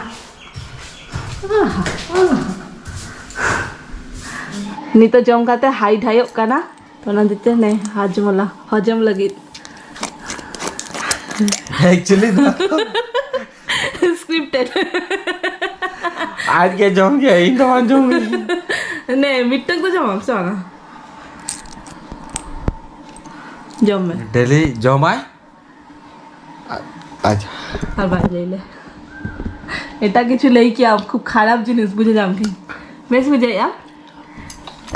ᱱᱤᱛᱚᱜ ᱡᱚᱢ ᱠᱟᱛᱮ ᱦᱟᱭ ᱰᱷᱟᱭᱚᱜ ᱠᱟᱱᱟ, ᱛᱚ ᱚᱱᱟ ᱦᱚᱛᱮᱡ ᱛᱮ ᱱᱮ ᱦᱟᱡᱢᱚᱞᱟ, ᱦᱚᱡᱚᱢ ᱞᱟᱹᱜᱤᱫ᱾ Actually ᱫᱚ ᱥᱠᱨᱤᱯᱴᱮᱰ᱾ ᱟᱡ ᱜᱮ ᱡᱚᱢ ᱜᱮᱭᱟ, ᱤᱧ ᱫᱚ ᱵᱟᱝ ᱡᱚᱢ ᱜᱮᱭᱟ᱾ ᱱᱮ, ᱢᱤᱫᱴᱟᱝ ᱫᱚ ᱡᱚᱢᱟᱢ ᱥᱮ ᱵᱟᱝᱟ? ᱡᱚᱢ ᱢᱮ᱾ ᱰᱮᱞᱤ ᱡᱚᱢᱟᱭ᱾ ᱟ-, ᱟᱪᱪᱷᱟ᱾ ᱟᱨ ᱵᱟᱭ ᱞᱟᱹᱭ ᱞᱮ᱾ ᱮᱴᱟᱜ ᱠᱤᱪᱷᱩ ᱞᱟᱹᱭ ᱠᱮᱭᱟ, ᱠᱷᱩᱵ ᱠᱷᱟᱨᱟᱯ ᱡᱤᱱᱤᱥ ᱵᱩᱡᱷᱟᱹᱣ ᱧᱟᱢ ᱠᱮᱫᱟᱹᱧ᱾ ᱵᱮᱥ ᱵᱩᱡᱷᱟᱹᱣᱮᱫᱼᱟ?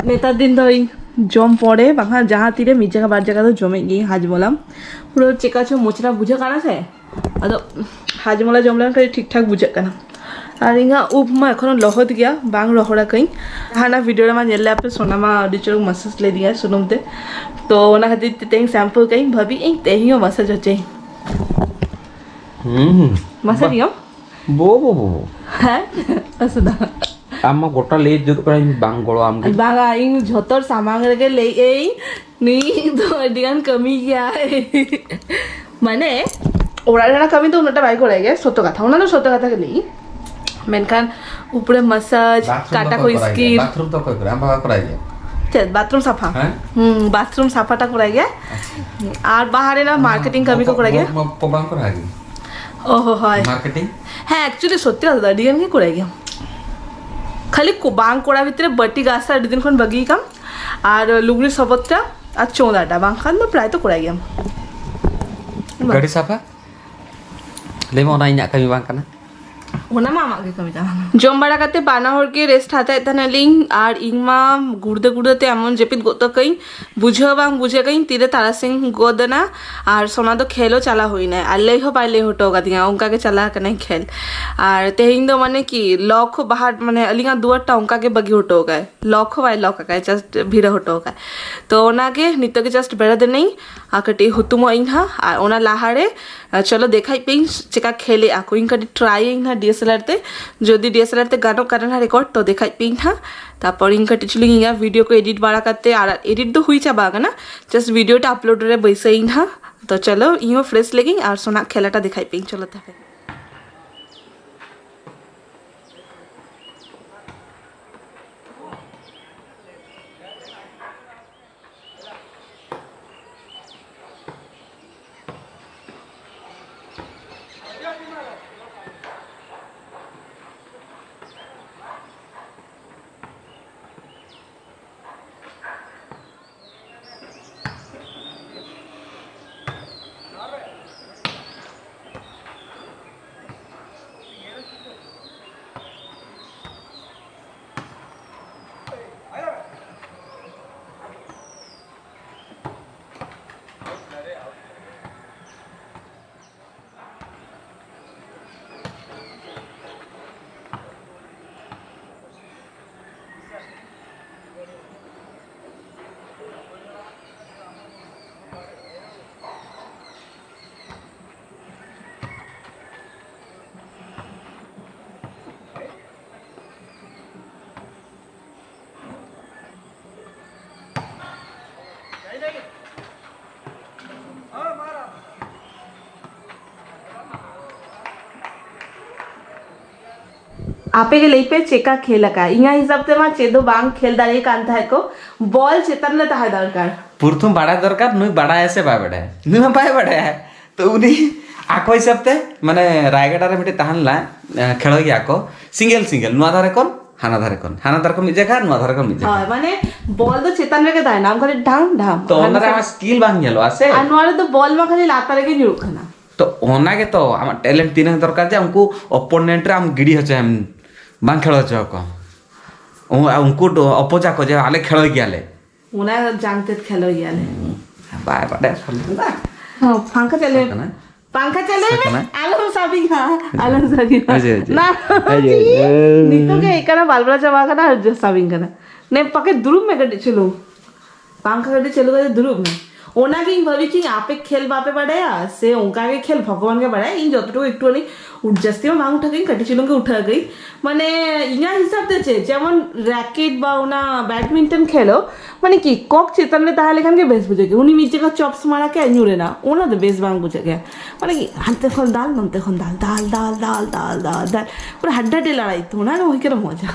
ᱱᱮᱛᱟᱨ ᱫᱤᱱ ᱫᱚ ᱤᱧ ᱡᱚᱢ ᱯᱚᱨᱮ ᱵᱟᱝᱠᱷᱟᱱ ᱡᱟᱦᱟᱸ ᱛᱤᱨᱮ ᱢᱤᱫ ᱡᱟᱭᱜᱟ ᱵᱟᱨ ᱡᱟᱭᱜᱟ ᱫᱚ ᱡᱚᱢᱮᱫ ᱜᱤᱭᱟᱹᱧ ᱦᱟᱡᱽᱢᱚᱞᱟ᱾ ᱯᱩᱨᱟᱹ ᱪᱮᱠᱟ ᱪᱚ ᱢᱚᱪᱨᱟ ᱵᱩᱡᱷᱟᱹᱜ ᱠᱟᱱᱟ ᱥᱮ, ᱟᱫᱚ ᱦᱟᱡᱽᱢᱚᱞᱟ ᱡᱚᱢ ᱞᱮᱱᱠᱷᱟᱱ ᱴᱷᱤᱠ ᱴᱷᱟᱠ ᱵᱩᱡᱷᱟᱹᱜ ᱠᱟᱱᱟ᱾ ᱟᱨ ᱤᱧᱟᱹᱜ ᱩᱵ ᱢᱟ ᱮᱠᱷᱚᱱᱳ ᱞᱚᱦᱚᱫ ᱜᱮᱭᱟ, ᱵᱟᱝ ᱨᱚᱦᱚᱲ ᱟᱠᱟᱹᱧ᱾ ᱦᱟᱱᱟ ᱵᱷᱤᱰᱤᱭᱳ ᱨᱮᱢᱟ ᱧᱮᱞ ᱞᱮ ᱟᱯᱮ, ᱥᱳᱱᱟ ᱢᱟ ᱟᱹᱰᱤ ᱪᱚᱨᱚᱠ ᱢᱟᱥᱟᱡᱽ ᱞᱮᱫᱤᱧᱟ ᱥᱩᱱᱩᱢ ᱛᱮ, ᱛᱚ ᱚᱱᱟ ᱠᱷᱟᱹᱛᱤᱨ ᱛᱮ ᱛᱮᱦᱮᱧ ᱥᱮᱢᱯᱩ ᱠᱟᱹᱧ, ᱵᱷᱟᱵᱤ ᱤᱧ ᱛᱮᱦᱮᱧ ᱦᱚᱸ ᱢᱟᱥᱟᱡᱽ ᱦᱚᱪᱚᱭ᱾ ᱦᱩᱸ᱾ ᱢᱟᱥᱟᱡᱽ ᱜᱮᱭᱟᱢ? ᱵᱚ, ᱵᱚ, ᱵᱚ, ᱵᱚ᱾ ᱦᱮᱸ? ᱟᱥᱩᱫᱟ᱾ ᱟᱢ ᱢᱟ ᱜᱚᱴᱟ ᱞᱟᱹᱭ ᱡᱩᱛ ᱠᱟᱱᱟ, ᱤᱧ ᱵᱟᱝ ᱜᱚᱲᱚ ᱟᱢ ᱜᱮ᱾ ᱵᱟᱝᱟ, ᱤᱧ ᱡᱷᱚᱛᱚ ᱥᱟᱢᱟᱝ ᱨᱮᱜᱮ ᱞᱟᱹᱭ ᱟᱹᱧ, ᱱᱩᱭ ᱫᱚ ᱟᱹᱰᱤ ᱜᱟᱱ ᱠᱟᱹᱢᱤ ᱜᱮᱭᱟᱭ᱾ ᱢᱟᱱᱮ, ᱚᱲᱟᱜ ᱨᱮᱱᱟᱜ ᱠᱟᱹᱢᱤ ᱫᱚ ᱩᱱᱟᱹᱜ ᱴᱟ ᱵᱟᱭ ᱠᱚᱨᱟᱣ ᱜᱮᱭᱟ, ᱥᱚᱛᱚ ᱠᱟᱛᱷᱟ, ᱚᱱᱟ ᱫᱚ ᱥᱚᱛᱚ ᱠᱟᱛᱷᱟ ᱜᱮ ᱞᱟᱹᱭ᱾ ᱢᱮᱱᱠᱷᱟᱱ ᱩᱯᱨᱮ ᱢᱟᱥᱟᱡᱽ, ᱵᱟᱛᱷᱨᱩᱢ ᱠᱟᱴᱟ ᱫᱚ ᱠᱚ ᱚᱠᱚᱭ ᱠᱚᱨᱟᱭ ᱜᱮᱭᱟ? ᱥᱠᱤᱱ᱾ ᱵᱟᱛᱷᱨᱩᱢ ᱫᱚ ᱚᱠᱚᱭ ᱠᱚᱨᱟᱭ? ᱟᱢ ᱵᱟᱵᱟ ᱠᱚᱨᱟᱭ ᱜᱮᱭᱟ? ᱪᱮᱫ, ᱵᱟᱛᱷᱨᱩᱢ ᱥᱟᱯᱷᱟ? ᱦᱮᱸ? ᱦᱩᱸ, ᱵᱟᱛᱷᱨᱩᱢ ᱥᱟᱯᱷᱟᱴᱟ ᱠᱚᱨᱟᱭ ᱜᱮᱭᱟ᱾ ᱟᱪᱪᱷᱟ᱾ ᱟᱨ ᱵᱟᱦᱟ ᱨᱮᱱᱟᱜ ᱢᱟᱨᱠᱮᱴᱤᱝ ᱠᱟᱹᱢᱤ ᱠᱚ ᱠᱚᱨᱟᱭ ᱜᱮᱭᱟ᱾ ᱢᱚᱯ, ᱢᱚᱯ ᱠᱚ ᱵᱟᱝ ᱠᱚᱨᱟᱭ ᱜᱮᱭᱟ? ᱚ ᱦᱚ, ᱦᱳᱭ᱾ ᱢᱟᱨᱠᱮᱴᱤᱝ? ᱦᱮᱸ, actually ᱥᱚᱛᱛᱤ ᱠᱟᱛᱷᱟ ᱫᱚ ᱟᱹᱰᱤ ᱜᱟᱱ ᱜᱮ ᱠᱚᱨᱟᱭ ᱜᱮᱭᱟᱢ᱾ ᱠᱷᱟᱹᱞᱤ ᱠᱚ-, ᱵᱟᱝ ᱠᱚᱨᱟᱣ ᱵᱷᱤᱛᱨᱤ ᱨᱮ ᱵᱟᱹᱴᱤ ᱜᱟᱥᱟ ᱟᱹᱰᱤ ᱫᱤᱱ ᱠᱷᱚᱱ ᱵᱟᱹᱜᱤ ᱠᱟᱢ, ᱟᱨ ᱞᱩᱜᱽᱲᱤ ᱥᱚᱵᱚᱫ ᱴᱟ ᱟᱨ ᱪᱚᱸᱫᱟ ᱴᱟ, ᱵᱟᱝᱠᱷᱟᱱ ᱫᱚ ᱯᱨᱟᱭ ᱛᱚ ᱠᱚᱨᱟᱭ ᱜᱮᱭᱟᱢ᱾ ᱜᱟᱹᱰᱤ ᱥᱟᱯᱷᱟ? ᱞᱟᱹᱭ ᱢᱮ, ᱚᱱᱟ ᱤᱧᱟᱹᱜ ᱠᱟᱹᱢᱤ ᱵᱟᱝ ᱠᱟᱱᱟ? ᱚᱱᱟ ᱢᱟ ᱟᱢᱟᱜ ᱜᱮ ᱠᱟᱹᱢᱤ ᱠᱟᱱᱟ᱾ ᱡᱚᱢ ᱵᱟᱲᱟ ᱠᱟᱛᱮ ᱵᱟᱱᱟ ᱦᱚᱲ ᱜᱮ ᱨᱮᱥᱴ ᱦᱟᱛᱟᱣᱮᱫ ᱛᱟᱦᱮᱱᱟᱞᱤᱧ, ᱟᱨ ᱤᱧ ᱢᱟ ᱜᱩᱲᱫᱟᱹ ᱜᱩᱲᱫᱟᱹ ᱛᱮ ᱮᱢᱚᱱ ᱡᱟᱹᱯᱤᱫ ᱜᱚᱫ ᱠᱟᱹᱧ, ᱵᱩᱡᱷᱟᱹᱣ ᱵᱟᱝ ᱵᱩᱡᱷᱟᱹᱣ ᱠᱟᱹᱧ ᱛᱤᱨᱮ ᱛᱟᱨᱟᱥᱤᱧ ᱜᱚᱫ ᱮᱱᱟ᱾ ᱟᱨ ᱥᱳᱱᱟ ᱫᱚ ᱠᱷᱮᱞ ᱦᱚᱸ ᱪᱟᱞᱟᱣ ᱦᱩᱭᱱᱟ, ᱟᱨ ᱞᱟᱹᱭ ᱦᱚᱸ ᱵᱟᱭ ᱞᱟᱹᱭ ᱦᱚᱴᱚ ᱠᱟᱫᱤᱧᱟ, ᱚᱱᱠᱟ ᱜᱮ ᱪᱟᱞᱟᱣ ᱠᱟᱱᱟᱭ ᱠᱷᱮᱞ᱾ ᱟᱨ ᱛᱮᱦᱮᱧ ᱫᱚ ᱢᱟᱱᱮ ᱠᱤ ᱞᱚᱠ ᱦᱚᱸ ᱵᱟᱦᱟ, ᱢᱟᱱᱮ ᱟᱹᱞᱤᱧᱟᱜ ᱫᱩᱣᱟᱹᱨ ᱴᱟ ᱚᱱᱠᱟ ᱜᱮ ᱵᱟᱹᱜᱤ ᱦᱚᱴᱚ ᱠᱟᱭ, ᱞᱚᱠ ᱦᱚᱸ ᱵᱟᱭ ᱞᱚᱠ ᱟᱠᱟᱭ, just ᱵᱷᱤᱲᱟᱹ ᱦᱚᱴᱚ ᱠᱟᱭ᱾ ᱛᱚ ᱚᱱᱟᱜᱮ ᱱᱤᱛᱚᱜ ᱜᱮ just ᱵᱮᱨᱮᱫ ᱮᱱᱟᱹᱧ, ᱟᱨ ᱠᱟᱹᱴᱤᱡ ᱦᱩᱛᱩᱢᱚᱜ ᱟᱹᱧ ᱦᱟᱸᱜ, ᱟᱨ ᱚᱱᱟ ᱞᱟᱦᱟᱨᱮ, ᱟᱨ ᱪᱚᱞᱚ ᱫᱮᱠᱷᱟᱭ ᱯᱮ ᱤᱧ ᱪᱮᱠᱟ ᱠᱷᱮᱞᱮᱜᱼᱟ ᱠᱚ᱾ ᱤᱧ ᱠᱟᱹᱴᱤᱡ ᱴᱨᱟᱭ ᱟᱹᱧ ᱦᱟᱸᱜ ᱰᱤ ᱮᱥ ᱮᱞ ᱟᱨ ᱛᱮ, ᱡᱩᱫᱤ ᱰᱤ ᱮᱥ ᱮᱞ ᱟᱨ ᱛᱮ ᱜᱟᱱᱚᱜ ᱠᱟᱱᱟ ᱦᱟᱸᱜ ᱨᱮᱠᱚᱨᱰ, ᱛᱚ ᱫᱮᱠᱷᱟᱭ ᱯᱮ ᱤᱧ ᱦᱟᱸᱜ᱾ ᱛᱟᱨᱯᱚᱨ ᱤᱧ ᱠᱟᱹᱴᱤᱡ ᱪᱩᱞᱩᱝ ᱤᱧᱟᱹᱜ ᱵᱷᱤᱰᱤᱭᱳ ᱠᱚ ᱮᱰᱤᱴ ᱵᱟᱲᱟ ᱠᱟᱛᱮ, ᱟᱨ ᱮᱰᱤᱴ ᱫᱚ ᱦᱩᱭ ᱪᱟᱵᱟ ᱟᱠᱟᱱᱟ, just ᱵᱷᱤᱰᱤᱭᱳ ᱴᱟ ᱟᱯᱞᱳᱰ ᱨᱮ ᱵᱟᱹᱭᱥᱟᱹᱣ ᱤᱧ ᱦᱟᱸᱜ᱾ ᱛᱚ ᱪᱚᱞᱚ, ᱤᱧ ᱦᱚᱸ ᱯᱷᱨᱮᱥ ᱞᱮᱜᱤᱧ ᱟᱨ ᱥᱳᱱᱟᱜ ᱠᱷᱮᱞᱟᱴᱟ ᱫᱮᱠᱷᱟᱭ ᱯᱮ ᱤᱧ, ᱪᱚᱞᱚ ᱛᱚᱵᱮ᱾ ᱟᱯᱮ ᱜᱮ ᱞᱟᱹᱭ ᱯᱮ, ᱪᱮᱠᱟ ᱠᱷᱮᱞ ᱟᱠᱟᱫ? ᱤᱧᱟᱹᱜ ᱦᱤᱥᱟᱹᱵ ᱛᱮᱢᱟ ᱪᱮᱫ ᱦᱚᱸ ᱵᱟᱝ ᱠᱷᱮᱞ ᱫᱟᱲᱮ ᱠᱟᱱ ᱛᱟᱦᱮᱸᱫ ᱠᱚ, ᱵᱚᱞ ᱪᱮᱛᱟᱱ ᱨᱮ ᱛᱟᱦᱮᱸ ᱫᱚᱨᱠᱟᱨ᱾ ᱯᱨᱚᱛᱷᱚᱢ ᱵᱟᱲᱟᱭ ᱫᱚᱨᱠᱟᱨ, ᱱᱩᱭ ᱵᱟᱲᱟᱭᱟ ᱥᱮ ᱵᱟᱭ ᱵᱟᱲᱟᱭᱟ? ᱱᱩᱭ ᱢᱟ ᱵᱟᱭ ᱵᱟᱲᱟᱭᱟ᱾ ᱛᱚ ᱩᱱᱤ ᱟᱠᱚ ᱦᱤᱥᱟᱹᱵ ᱛᱮ, ᱢᱟᱱᱮ, ᱨᱟᱭᱜᱟᱰᱟ ᱨᱮ ᱢᱤᱫᱴᱮᱡ ᱛᱟᱦᱮᱸ ᱞᱮᱱᱟ, ᱮ, ᱠᱷᱮᱞᱳ ᱜᱮᱭᱟ ᱠᱚ ᱥᱤᱝᱜᱮᱞ ᱥᱤᱝᱜᱮᱞ, ᱱᱚᱣᱟ ᱫᱷᱟᱨᱮ ᱠᱷᱚᱱ ᱦᱟᱱᱟ ᱫᱷᱟᱨᱮ ᱠᱷᱚᱱ, ᱦᱟᱱᱟ ᱫᱷᱟᱨᱮ ᱠᱷᱚᱱ ᱢᱤᱫ ᱡᱟᱭᱜᱟ, ᱱᱚᱣᱟ ᱫᱷᱟᱨᱮ ᱠᱷᱚᱱ ᱢᱤᱫ ᱡᱟᱭᱜᱟ᱾ ᱦᱳᱭ, ᱢᱟᱱᱮ, ᱵᱚᱞ ᱫᱚ ᱪᱮᱛᱟᱱ ᱨᱮᱜᱮ ᱛᱟᱦᱮᱱᱟ, ᱟᱢ ᱠᱷᱟᱹᱞᱤ ᱰᱷᱟᱝ ᱰᱷᱟᱝ᱾ ᱛᱚ ᱦᱟᱱᱟ ᱚᱱᱟ ᱨᱮ ᱥᱮᱫ᱾ ᱟᱢᱟᱜ ᱥᱠᱤᱞ ᱵᱟᱝ ᱧᱮᱞᱚᱜᱼᱟ ᱥᱮ? ᱟᱨ ᱱᱚᱣᱟ ᱨᱮᱫᱚ ᱵᱚᱞ ᱢᱟ ᱠᱷᱟᱹᱞᱤ ᱞᱟᱛᱟᱨ ᱨᱮᱜᱮ ᱧᱩᱨᱩᱜ ᱠᱟᱱᱟ᱾ ᱛᱚ ᱚᱱᱟ ᱜᱮᱛᱚ ᱟᱢᱟᱜ ᱴᱮᱞᱮᱱᱴ ᱛᱤᱱᱟᱹᱜ ᱫᱚᱨᱠᱟᱨ, ᱡᱮ ᱩᱱᱠᱩ ᱚᱯᱳᱱᱮᱱᱴ ᱨᱮ ᱟᱢ ᱜᱤᱰᱤ ᱦᱚᱪᱚᱭᱮᱢ, ᱵᱟᱝ ᱠᱷᱮᱞ ᱦᱚᱪᱚ ᱟᱠᱚ᱾ ᱩᱱ-, ᱩᱱᱠᱩ ᱫᱚ ᱚᱯᱚᱡᱟ ᱠᱚ ᱡᱮ ᱟᱞᱮ ᱠᱷᱮᱞ ᱜᱮᱭᱟᱞᱮ᱾ ᱚᱱᱟ ᱡᱟᱝ ᱛᱮᱫ ᱠᱷᱮᱞ ᱜᱮᱭᱟᱞᱮ᱾ ᱵᱟᱭ ᱵᱟᱰᱟᱭᱟ ᱥᱟᱞᱟ᱾ ᱦᱚᱸ, ᱯᱟᱝᱠᱷᱟ ᱪᱟᱹᱞᱩᱭ ᱢᱮ᱾ ᱥᱟᱠᱟᱱᱟ᱾ ᱯᱟᱝᱠᱷᱟ ᱪᱟᱹᱞᱩᱭ ᱢᱮ᱾ ᱥᱟᱠᱟᱱᱟ᱾ ᱟᱞᱚᱢ ᱥᱟᱵᱤᱧᱟ, ᱟᱞᱚᱢ ᱥᱟᱵᱤᱧᱟ᱾ ᱦᱳᱭ, ᱦᱳᱭ, ᱦᱳᱭ᱾ ᱱᱟ, ᱦᱳᱭ, ᱦᱳᱭ, ᱪᱤ? ᱦᱳᱭ᱾ ᱱᱤᱛᱚᱜ ᱜᱮ ᱦᱮᱡ ᱠᱟᱱᱟ, ᱵᱟᱞᱵᱟᱞᱟ ᱪᱟᱵᱟ ᱠᱟᱱᱟ, ᱟᱨ ᱥᱟᱵᱤᱧ ᱠᱟᱱᱟ᱾ ᱱᱮ, ᱯᱟᱠᱮ ᱫᱩᱲᱩᱵ ᱢᱮ ᱠᱟᱹᱴᱤᱡ ᱪᱩᱞᱩᱝ᱾ ᱯᱟᱝᱠᱷᱟ ᱠᱟᱹᱴᱤᱡ ᱪᱟᱹᱞᱩ ᱠᱟᱛᱮ ᱫᱩᱲᱩᱵ ᱢᱮ᱾ ᱚᱱᱟᱜᱤᱧ ᱵᱷᱟᱹᱵᱤ ᱠᱤᱧ ᱟᱯᱮ ᱠᱷᱮᱞ ᱵᱟᱯᱮ ᱵᱟᱰᱟᱭᱟ ᱥᱮ ᱚᱱᱠᱟ ᱜᱮ ᱠᱷᱮᱞ, ᱵᱷᱚᱜᱚᱵᱟᱱ ᱜᱮ ᱵᱟᱰᱟᱭᱟ᱾ ᱤᱧ ᱡᱚᱛᱚᱴᱩᱠᱩ ᱮᱠᱴᱩ ᱟᱹᱱᱤᱡ ᱩ-, ᱡᱟᱹᱥᱛᱤ ᱢᱟ ᱵᱟᱝ ᱩᱴᱷᱟᱹᱜ ᱜᱤᱧ, ᱠᱟᱹᱴᱤᱡ ᱪᱩᱞᱩᱝ ᱜᱮ ᱩᱴᱷᱟᱹᱜ ᱜᱤᱧ᱾ ᱢᱟᱱᱮ ᱤᱧᱟᱹᱜ ᱦᱤᱥᱟᱹᱵ ᱛᱮ ᱪᱮᱫ, ᱡᱮᱢᱚᱱ ᱨᱮᱠᱮᱴ ᱵᱟ ᱚᱱᱟ ᱵᱮᱰᱢᱤᱱᱴᱚᱱ ᱠᱷᱮᱞᱳ, ᱢᱟᱱᱮ ᱠᱤ ᱠᱚᱠ ᱪᱮᱛᱟᱱ ᱨᱮ ᱛᱟᱦᱮᱸ ᱞᱮᱠᱷᱟᱱ ᱜᱮ ᱵᱮᱥ ᱵᱩᱡᱷᱟᱹᱜ ᱜᱮᱭᱟ᱾ ᱩᱱᱤ ᱢᱤᱫ ᱡᱟᱭᱜᱟ ᱪᱚᱯᱥ ᱢᱟᱨᱟ ᱠᱮᱫ, ᱧᱩᱨ ᱮᱱᱟ, ᱚᱱᱟ ᱫᱚ ᱵᱮᱥ ᱵᱟᱝ ᱵᱩᱡᱷᱟᱹᱜ ᱜᱮᱭᱟ᱾ ᱢᱟᱱᱮ ᱠᱤ ᱦᱟᱱᱛᱮ ᱠᱷᱚᱱ ᱫᱟᱞ, ᱱᱚᱱᱛᱮ ᱠᱷᱚᱱ ᱫᱟᱞ, ᱫᱟᱞ, ᱫᱟᱞ, ᱫᱟᱞ, ᱫᱟᱞ, ᱫᱟᱞ, ᱯᱩᱨᱟᱹ ᱦᱟᱰᱰᱟ ᱰᱮ ᱞᱟᱲᱟᱭ ᱛᱚ, ᱚᱱᱟ ᱜᱮ ᱦᱩᱭ ᱠᱟᱱᱟ ᱢᱚᱡᱟ᱾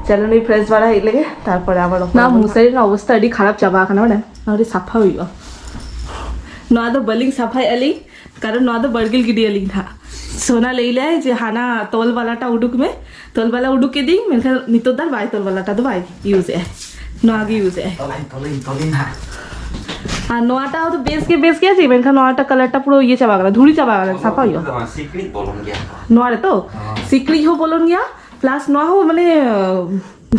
ᱪᱚᱞᱚ, ᱱᱩᱭ ᱯᱷᱨᱮᱥ ᱵᱟᱲᱟ ᱦᱮᱡ ᱞᱮᱜᱮ, ᱛᱟᱨᱯᱚᱨᱮ ᱟᱵᱟᱨ ᱨᱚᱯᱚᱲ ᱱᱚᱣᱟ ᱟᱵᱚᱱ᱾ ᱢᱚᱥᱟᱨᱤ ᱨᱮᱱᱟᱜ ᱚᱵᱚᱥᱛᱟ ᱟᱹᱰᱤ ᱠᱷᱟᱨᱟᱯ ᱪᱟᱵᱟ ᱟᱠᱟᱱᱟ, ᱵᱟᱲᱟᱭ? ᱟᱹᱰᱤ ᱥᱟᱯᱷᱟ ᱦᱩᱭᱩᱜᱼᱟ᱾ ᱱᱚᱣᱟ ᱫᱚ ᱵᱟᱹᱞᱤᱧ ᱥᱟᱯᱷᱟᱭᱮᱫᱼᱟ ᱞᱤᱧ, ᱠᱟᱨᱚᱱ ᱱᱚᱣᱟ ᱫᱚ ᱵᱟᱹᱲᱜᱤᱞ ᱜᱤᱰᱤᱭᱟᱞᱤᱧ ᱦᱟᱸᱜ᱾ ᱥᱳᱱᱟ ᱞᱟᱹᱭ ᱞᱮᱭᱟᱭ ᱡᱮ, "ᱦᱟᱱᱟ ᱛᱚᱞ ᱵᱟᱞᱟᱴᱟ ᱩᱰᱩᱠ ᱢᱮ", ᱛᱚᱞ ᱵᱟᱞᱟ ᱩᱰᱩᱠ ᱠᱤᱫᱤᱧ, ᱢᱮᱱᱠᱷᱟᱱ ᱱᱤᱛᱚᱜ ᱫᱚ ᱟᱨ ᱵᱟᱭ ᱛᱚᱞ ᱵᱟᱞᱟᱴᱟ ᱫᱚ ᱵᱟᱭ ᱤᱭᱩᱡᱽ ᱮᱫᱼᱟ, ᱱᱚᱣᱟ ᱜᱮ ᱤᱭᱩᱡᱽ ᱮᱫᱼᱟᱭ᱾ ᱛᱚᱞᱟᱧ, ᱛᱚᱞᱟᱧ, ᱛᱚᱞᱟᱧ ᱦᱟᱸᱜ᱾ ᱟᱨ ᱱᱚᱣᱟᱴᱟᱜ ᱫᱚ ᱵᱮᱥ ᱜᱮ ᱵᱮᱥ ᱜᱮᱭᱟ ᱡᱮ, ᱢᱮᱱᱠᱷᱟᱱ ᱱᱚᱣᱟᱴᱟᱜ ᱠᱟᱞᱟᱨᱴᱟ ᱯᱩᱨᱟᱹ ᱤᱭᱟᱹ ᱪᱟᱵᱟ ᱟᱠᱟᱱᱟ, ᱫᱷᱩᱲᱤ ᱪᱟᱵᱟ ᱟᱠᱟᱱᱟ, ᱥᱟᱯᱷᱟ ᱦᱩᱭᱩᱜᱼᱟ᱾ ᱵᱟᱝ, ᱥᱤᱠᱲᱤᱡ ᱵᱚᱞᱚᱱ ᱜᱮᱭᱟ᱾ ᱱᱚᱣᱟ ᱨᱮ ᱛᱚ ᱦᱚᱸ᱾ ᱥᱤᱠᱲᱤᱡ ᱦᱚᱸ ᱵᱚᱞᱚᱱ ᱜᱮᱭᱟ, ᱯᱞᱟᱥ ᱱᱚᱣᱟ ᱦᱚᱸ ᱢᱟᱱᱮ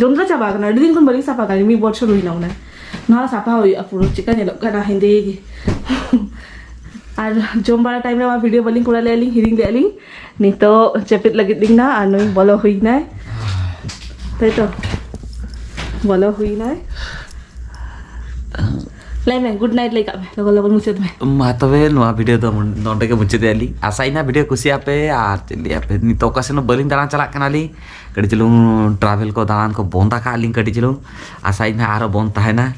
ᱡᱚᱸᱫᱽᱨᱟ ᱪᱟᱵᱟ ᱟᱠᱟᱱᱟ, ᱟᱹᱰᱤ ᱫᱤᱱ ᱠᱷᱚᱱ ᱵᱟᱹᱞᱤᱧ ᱥᱟᱯᱷᱟ ᱠᱟᱜᱼᱟ, ᱢᱤᱫ ᱵᱚᱪᱷᱚᱨ ᱦᱩᱭᱱᱟ ᱢᱟᱱᱮ᱾ ᱱᱚᱣᱟ ᱥᱟᱯᱷᱟ ᱦᱩᱭᱩᱜᱼᱟ, ᱯᱩᱨᱟᱹ ᱪᱮᱠᱟ ᱧᱮᱞᱚᱜ ᱠᱟᱱᱟ ᱦᱮᱸᱫᱮ ᱜᱮ᱾ ᱟᱨ ᱡᱚᱢ ᱵᱟᱲᱟ ᱴᱟᱭᱤᱢ ᱨᱮ ᱟᱢᱟᱜ ᱵᱷᱤᱰᱤᱭᱳ ᱵᱟᱹᱞᱤᱧ ᱠᱚᱨᱟᱣ ᱞᱮᱫᱼᱟ ᱞᱤᱧ, ᱦᱤᱲᱤᱧ ᱞᱮᱫᱼᱟ ᱞᱤᱧ᱾ ᱱᱤᱛᱚᱜ ᱡᱟᱹᱯᱤᱫ ᱞᱟᱹᱜᱤᱫ ᱞᱤᱧ ᱱᱟ, ᱟᱨ ᱱᱩᱭ ᱵᱚᱞᱚ ᱦᱩᱭᱱᱟᱭ, ᱛᱟᱭ ᱛᱚ? ᱵᱚᱞᱚ ᱦᱩᱭᱱᱟᱭ᱾ ᱞᱟᱹᱭ ᱢᱮ, ᱜᱩᱰ ᱱᱟᱭᱤᱴ ᱞᱟᱹᱭ ᱠᱟᱜ ᱢᱮ, ᱞᱚᱜᱚᱱ ᱞᱚᱜᱚᱱ ᱢᱩᱪᱟᱹᱫ ᱢᱮ᱾ ᱢᱟ ᱛᱚᱵᱮ, ᱱᱚᱣᱟ ᱵᱷᱤᱰᱤᱭᱳ ᱫᱚ ᱱᱚᱰᱮ ᱜᱮ ᱢᱩᱪᱟᱹᱫᱮᱜᱼᱟ ᱞᱤᱧ᱾ ᱟᱥᱟᱭᱤᱧ ᱱᱟᱦᱟᱜ ᱵᱷᱤᱰᱤᱭᱳ ᱠᱩᱥᱤᱭᱟᱜ ᱯᱮ, ᱟᱨ ᱪᱮᱫ ᱞᱟᱹᱭᱟ ᱯᱮ, ᱱᱤᱛᱚᱜ ᱚᱠᱟ ᱥᱮᱱ ᱦᱚᱸ ᱵᱟᱹᱞᱤᱧ ᱫᱟᱬᱟᱱ ᱪᱟᱞᱟᱜ ᱠᱟᱱᱟ ᱞᱤᱧ, ᱠᱟᱹᱴᱤᱡ ᱪᱩᱞᱩᱝ ᱴᱨᱟᱵᱷᱮᱞ ᱠᱚ, ᱫᱟᱬᱟᱱ ᱠᱚ ᱵᱚᱱᱫ ᱟᱠᱟᱫ ᱞᱤᱧ ᱠᱟᱹᱴᱤᱡ ᱪᱩᱞᱩᱝ᱾ ᱟᱥᱟᱭᱤᱧ ᱱᱟᱦᱟᱜ ᱟᱨᱦᱚᱸ ᱵᱚᱱᱫ ᱛᱟᱦᱮᱱᱟ,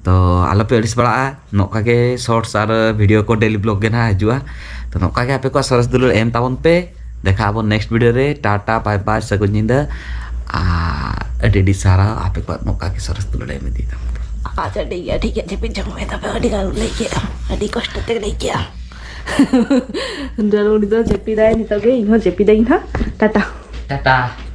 ᱛᱚ ᱟᱞᱚᱯᱮ ᱟᱹᱲᱤᱥ ᱵᱟᱲᱟᱜᱼᱟ᱾ ᱱᱚᱝᱠᱟ ᱜᱮ ᱥᱚᱨᱴᱥ ᱟᱨ ᱵᱷᱤᱰᱤᱭᱳ ᱠᱚ ᱰᱮᱞᱤ ᱵᱞᱚᱜ ᱜᱮ ᱱᱟᱦᱟᱜ ᱦᱤᱡᱩᱜᱼᱟ᱾ ᱛᱚ ᱱᱚᱝᱠᱟ ᱜᱮ ᱟᱯᱮ ᱠᱚᱣᱟᱜ ᱥᱚᱨᱮᱥ ᱫᱩᱞᱟᱹᱲ ᱮᱢ ᱛᱟᱵᱚᱱ ᱯᱮ᱾ ᱫᱮᱠᱷᱟ ᱟᱵᱚᱱ next video ᱨᱮ᱾ ᱴᱟᱴᱟ, bye bye, ᱥᱟᱹᱜᱩᱱ ᱧᱤᱫᱟᱹ᱾ ᱟᱨ ᱟᱹᱰᱤ ᱟᱹᱰᱤ ᱥᱟᱨᱦᱟᱣ ᱟᱯᱮ ᱠᱚᱣᱟᱜ ᱱᱚᱝᱠᱟ ᱜᱮ ᱥᱚᱨᱮᱥ ᱫᱩᱞᱟᱹᱲ ᱮᱢ ᱤᱫᱤᱭ ᱛᱟᱵᱚᱱ ᱯᱮ᱾ ᱟᱪᱪᱷᱟ, ᱴᱷᱤᱠ ᱜᱮᱭᱟ, ᱴᱷᱤᱠ ᱜᱮᱭᱟ, ᱡᱟᱹᱯᱤᱫ ᱡᱚᱝ ᱢᱮ ᱛᱚᱵᱮ᱾ ᱟᱹᱰᱤ ᱜᱟᱱ ᱞᱟᱹᱭ ᱠᱮᱜᱼᱟ, ᱟᱹᱰᱤ ᱠᱚᱥᱴᱚ ᱛᱮ ᱞᱟᱹᱭ ᱠᱮᱜᱼᱟ᱾ ᱩᱱᱤ ᱫᱚ ᱡᱟᱹᱯᱤᱫᱟᱭ ᱱᱤᱛᱚᱜ ᱜᱮ, ᱤᱧ ᱦᱚᱸ ᱡᱟᱹᱯᱤᱫᱟᱹᱧ ᱦᱟᱸᱜ᱾ ᱴᱟᱴᱟ᱾ ᱴᱟᱴᱟ᱾